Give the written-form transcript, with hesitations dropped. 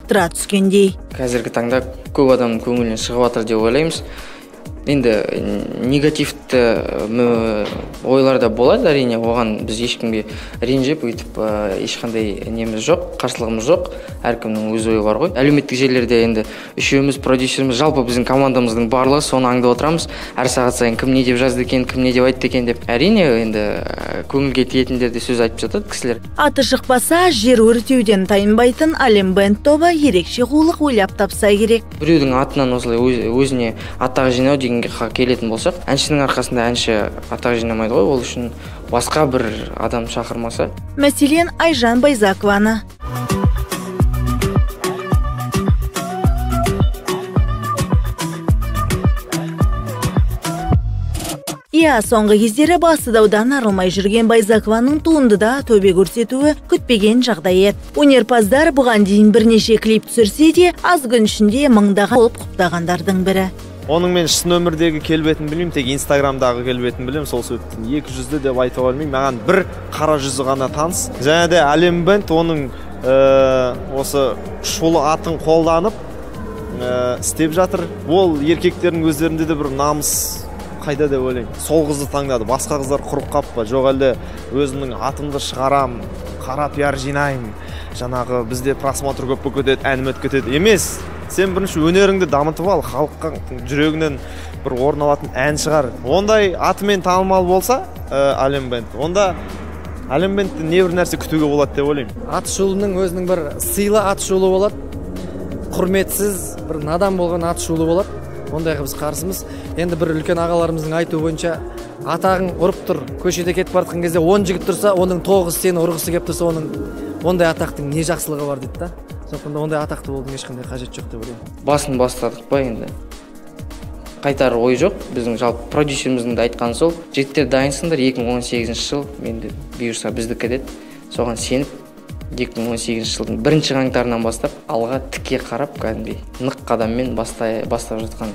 арттыра түскендей. Қазіргі таңда көп адамның көңілінен шығып жатыр деп ойлаймыз. Енді негативті ойлар да болады, әрине, оған біз ешкімге ренжіп, өйтіп ешқандай неміз жоқ, қарсылығымыз жоқ. Әркімнің өз ойы бар ғой. Әлеуметтік желілерде енді үшеуміз, продюсеріміз, жалпы біздің командамыздың барлығы соны аңдып отырамыз. Әр сағат сайын кім не деп жазды екен, кім не деп айтты екен деп. Әрине, енді көңілге тиетіндер де сөз айтып жатады кісілер. Аты шықпаса, жер өртеуден тайынбайтын Әлем Бэнд тобы ерекше қулық ойлап тапса керек. Біреудің атынан осылай өзіне атақ жинау дегенге келетін болсақ, әншінің арқасында әнші атақ жинамайды ғой, ол үшін басқа бір адам шақырмаса. Мәселен, Айжан Байзақованы. Иә, соңғы кездері басы даудан арылмай жүрген Байзақованың туындыда төбе көрсетуі күтпеген жағдай еді. Өнерпаздар бұған дейін бірнеше клип түсірсе де, аз күн ішінде мыңдаған болып құптағандардың бірі. Оның мен шын өмірдегі келбетін білмеймін, тек Инстаграмдағы келбетін білемін, сол себептен екі жүзді деп айта алмаймын. Маған бір қара жүзі ғана таныс. Және де Әлем Бэнд оның осы шулы атын қолданып істеп жатыр. Ол еркектердің өздерінде де бір намыс қайда деп ойлаймын. Сол қызды таңдады, басқа қыздар құрып қап па? Жоқ әлде өзімнің атымды шығарам, қара пиар жинаймын, жаңағы бізде просмотр көп болып кетеді, әнім өтіп кетеді. Емес, сен бірінші өнеріңді дамытып ал, халыққа жүрегінен бір орын алатын ән шығар. Ондай атымен танымал болса, Әлем Бэнд, онда Әлем Бэндтен не бір нәрсе күтуге болады деп ойлаймын. Ат шулының өзінің бір сыйлы ат шулы болады, құрметсіз бір надан болған ат шулы болады. Ондайға біз қарсымыз. Енді бір үлкен ағаларымыздың айтуы бойынша, атағың ұрып тұр, көшеде кетіп бара жатқан кезде 10 жігіт тұрса, оның 9 сені ұрғысы келіп тұрса, оның ондай атақтың не жақсылығы бар дейді да. Сондықтан да ондай атақты болудың ешқандай қажеті жоқ деп ойлаймын. Басын бастадық па енді? Қайтар ой жоқ. Біздің жалпы продюсеріміздің де айтқаны сол. Жігіттер дайынсыңдар, 2018 жыл енді бұйырса біздікі деді. Соған сеніп 2018 жылдың бірінші қаңтарынан бастап алға тіке қарап кәдімгідей нық қадаммен бастап жатқан.